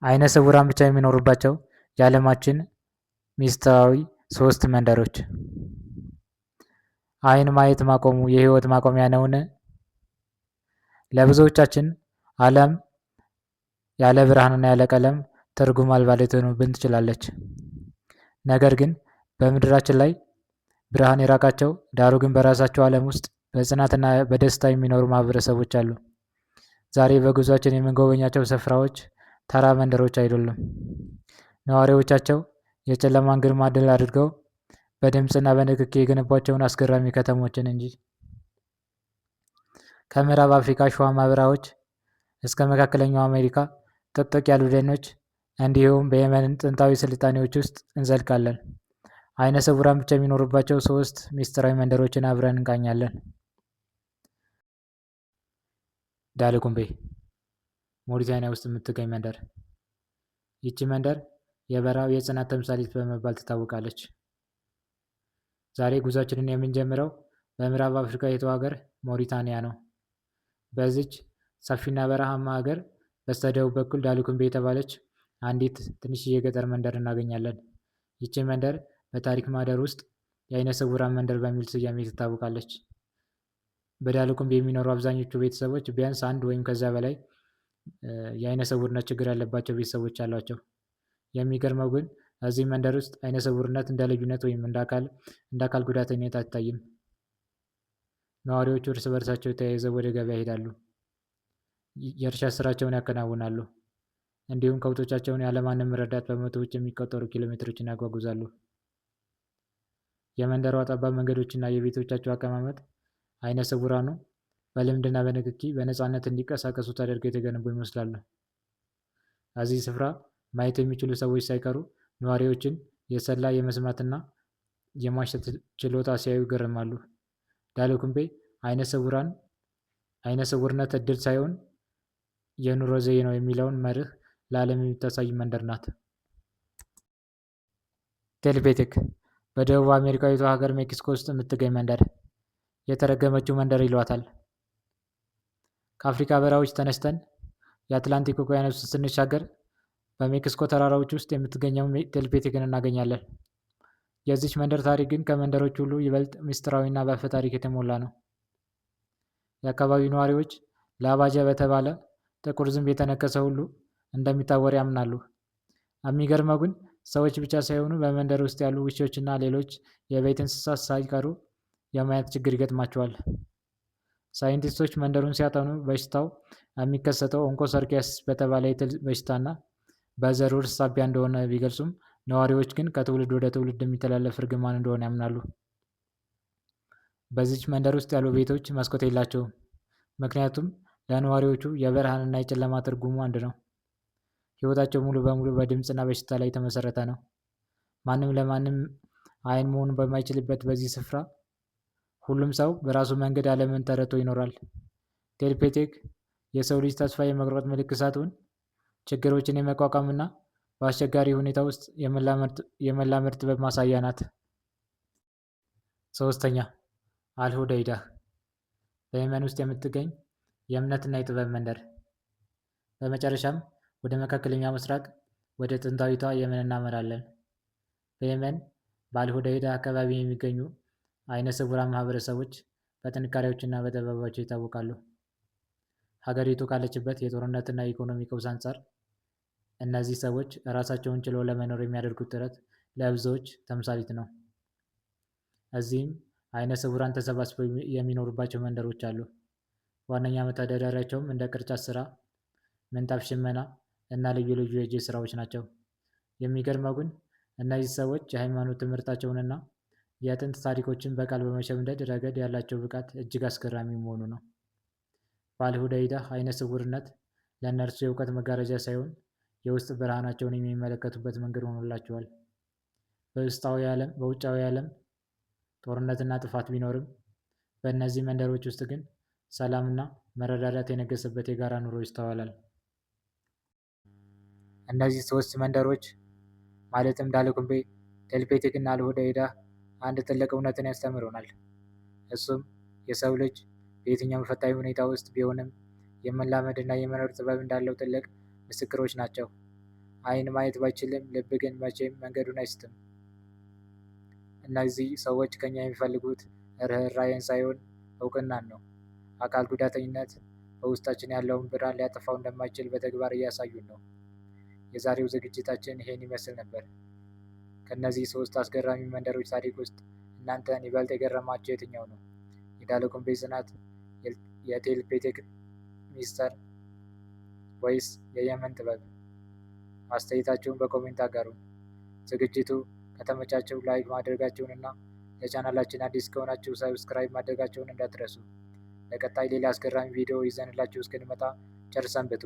አይነ ስውራን ብቻ የሚኖሩባቸው የዓለማችን ሚስጥራዊ ሶስት መንደሮች። አይን ማየት ማቆሙ የህይወት ማቆሚያ ነውን? ለብዙዎቻችን ዓለም ያለ ብርሃንና ያለ ቀለም ትርጉም አልባ ልትሆንብን ትችላለች። ነገር ግን በምድራችን ላይ ብርሃን የራቃቸው፣ ዳሩ ግን በራሳቸው ዓለም ውስጥ በጽናትና በደስታ የሚኖሩ ማህበረሰቦች አሉ። ዛሬ በጉዟችን የምንጎበኛቸው ስፍራዎች ተራ መንደሮች አይደሉም። ነዋሪዎቻቸው የጨለማን ግርማ ድል አድርገው በድምፅና በንክኪ የገነቧቸውን አስገራሚ ከተሞችን እንጂ። ከምዕራብ አፍሪካ አሸዋማ በረሃዎች እስከ መካከለኛው አሜሪካ ጥቅጥቅ ያሉ ደኖች፣ እንዲሁም በየመን ጥንታዊ ስልጣኔዎች ውስጥ እንዘልቃለን። አይነ ስውራን ብቻ የሚኖሩባቸው ሶስት ሚስጥራዊ መንደሮችን አብረን እንቃኛለን። ዳልኩምቤ፣ ሞሪታኒያ ውስጥ የምትገኝ መንደር። ይቺ መንደር የበረሃው የጽናት ተምሳሌት በመባል ትታወቃለች። ዛሬ ጉዟችንን የምንጀምረው በምዕራብ አፍሪካዊቷ ሀገር ሞሪታኒያ ነው። በዚች ሰፊና በረሃማ ሀገር በስተደቡብ በኩል ዳልኩምቤ የተባለች አንዲት ትንሽዬ የገጠር መንደር እናገኛለን። ይቺ መንደር በታሪክ ማህደር ውስጥ የአይነ ስውራን መንደር በሚል ስያሜ ትታወቃለች። በዳልኩምቤ የሚኖሩ አብዛኞቹ ቤተሰቦች ቢያንስ አንድ ወይም ከዚያ በላይ የአይነ ስውርነት ችግር ያለባቸው ቤተሰቦች አሏቸው። የሚገርመው ግን እዚህ መንደር ውስጥ አይነ ስውርነት እንደ ልዩነት ወይም እንደ አካል ጉዳተኝነት አይታይም። ነዋሪዎቹ እርስ በርሳቸው ተያይዘው ወደ ገበያ ይሄዳሉ። የእርሻ ስራቸውን ያከናውናሉ። እንዲሁም ከብቶቻቸውን ያለማንም ረዳት በመቶዎች የሚቆጠሩ ኪሎሜትሮችን ያጓጉዛሉ። የመንደሯ ጠባብ መንገዶችና የቤቶቻቸው አቀማመጥ አይነ ስውራኑ በልምድና በንክኪ በነፃነት እንዲንቀሳቀሱ ተደርገው የተገነቡ ይመስላሉ። እዚህ ስፍራ ማየት የሚችሉ ሰዎች ሳይቀሩ ነዋሪዎችን የሰላ የመስማትና የማሽተት ችሎታ ሲያዩ ይገረማሉ። ዳልኩምቤ አይነ ስውራን አይነ ስውርነት እድል ሳይሆን የኑሮ ዘዬ ነው የሚለውን መርህ ለዓለም የምታሳይ መንደር ናት። ቴልፔቴክ፣ በደቡብ አሜሪካዊቷ ሀገር ሜክሲኮ ውስጥ የምትገኝ መንደር። የተረገመችው መንደር ይሏታል። ከአፍሪካ በረሃዎች ተነስተን የአትላንቲክ ውቅያኖስን ስንሻገር በሜክሲኮ ተራራዎች ውስጥ የምትገኘው ቴልፔቴክን እናገኛለን። የዚች መንደር ታሪክ ግን ከመንደሮች ሁሉ ይበልጥ ምስጢራዊና በአፈ ታሪክ የተሞላ ነው። የአካባቢው ነዋሪዎች ላባጃ በተባለ ጥቁር ዝንብ የተነከሰ ሁሉ እንደሚታወር ያምናሉ። የሚገርመው ግን ሰዎች ብቻ ሳይሆኑ በመንደር ውስጥ ያሉ ውሾችና ሌሎች የቤት እንስሳት ሳይቀሩ የማየት ችግር ይገጥማቸዋል። ሳይንቲስቶች መንደሩን ሲያጠኑ በሽታው የሚከሰተው onchocerciasis በተባለ የትል በሽታና በዘር ውርስ ሳቢያ እንደሆነ ቢገልጹም፣ ነዋሪዎች ግን ከትውልድ ወደ ትውልድ የሚተላለፍ እርግማን እንደሆነ ያምናሉ። በዚች መንደር ውስጥ ያሉ ቤቶች መስኮት የላቸውም። ምክንያቱም ለነዋሪዎቹ የብርሃንና የጨለማ ትርጉሙ አንድ ነው። ሕይወታቸው ሙሉ በሙሉ በድምፅና በሽታ ላይ የተመሰረተ ነው። ማንም ለማንም አይን መሆን በማይችልበት በዚህ ስፍራ ሁሉም ሰው በራሱ መንገድ ዓለምን ተረድቶ ይኖራል። ቴልፔቴክ የሰው ልጅ ተስፋ የመቁረጥ ምልክት ሳትሆን ችግሮችን የመቋቋምና በአስቸጋሪ ሁኔታ ውስጥ የመላመድ ጥበብ ማሳያ ናት። ሶስተኛ፣ አልሁደይዳህ፣ በየመን ውስጥ የምትገኝ የእምነትና የጥበብ መንደር። በመጨረሻም ወደ መካከለኛው ምስራቅ፣ ወደ ጥንታዊቷ የመን እናመራለን። በየመን በአልሁደይዳ አካባቢ የሚገኙ አይነ ስውራን ማህበረሰቦች በጥንካሬያቸውና በጥበባቸው ይታወቃሉ። ሀገሪቱ ካለችበት የጦርነትና የኢኮኖሚ ቀውስ አንጻር እነዚህ ሰዎች ራሳቸውን ችለው ለመኖር የሚያደርጉት ጥረት ለብዙዎች ተምሳሌት ነው። እዚህም አይነ ስውራን ተሰባስበው የሚኖሩባቸው መንደሮች አሉ። ዋነኛ መተዳደሪያቸውም እንደ ቅርጫት ስራ፣ ምንጣፍ ሽመና እና ልዩ ልዩ የእጅ ስራዎች ናቸው። የሚገርመው ግን እነዚህ ሰዎች የሃይማኖት ትምህርታቸውንና የጥንት ታሪኮችን በቃል በመሸምደድ ረገድ ያላቸው ብቃት እጅግ አስገራሚ መሆኑ ነው። በአልሁደይዳ አይነ ስውርነት ለእነርሱ የእውቀት መጋረጃ ሳይሆን የውስጥ ብርሃናቸውን የሚመለከቱበት መንገድ ሆኖላቸዋል። በውስጣዊ ዓለም በውጫዊ ዓለም ጦርነትና ጥፋት ቢኖርም በእነዚህ መንደሮች ውስጥ ግን ሰላምና መረዳዳት የነገሰበት የጋራ ኑሮ ይስተዋላል። እነዚህ ሶስት መንደሮች ማለትም ዳልኩምቤ፣ ቴልፔቴክ እና አልሁደይዳ አንድ ትልቅ እውነትን ያስተምሩናል። እሱም የሰው ልጅ በየትኛውም ፈታኝ ሁኔታ ውስጥ ቢሆንም የመላመድና የመኖር ጥበብ እንዳለው ትልቅ ምስክሮች ናቸው። ዓይን ማየት ባይችልም ልብ ግን መቼም መንገዱን አይስትም። እነዚህ ሰዎች ከኛ የሚፈልጉት ርኅራኄን ሳይሆን እውቅናን ነው። አካል ጉዳተኝነት በውስጣችን ያለውን ብርሃን ሊያጠፋው እንደማይችል በተግባር እያሳዩን ነው። የዛሬው ዝግጅታችን ይሄን ይመስል ነበር። ከእነዚህ ሶስት አስገራሚ መንደሮች ታሪክ ውስጥ እናንተን ይበልጥ የገረማችሁ የትኛው ነው? የዳለጎምቤ ጽናት፣ የቴልፔቴክ ሚስጥር ወይስ የየመን ጥበብ? አስተያየታችሁን በ comment አጋሩን። ዝግጅቱ ከተመቻችሁ like ማድረጋችሁንና ለቻናላችን አዲስ ከሆናችሁ subscribe ማድረጋችሁን እንዳትረሱ። በቀጣይ ሌላ አስገራሚ ቪዲዮ ይዘንላችሁ እስክንመጣ ቸር ሰንብቱ።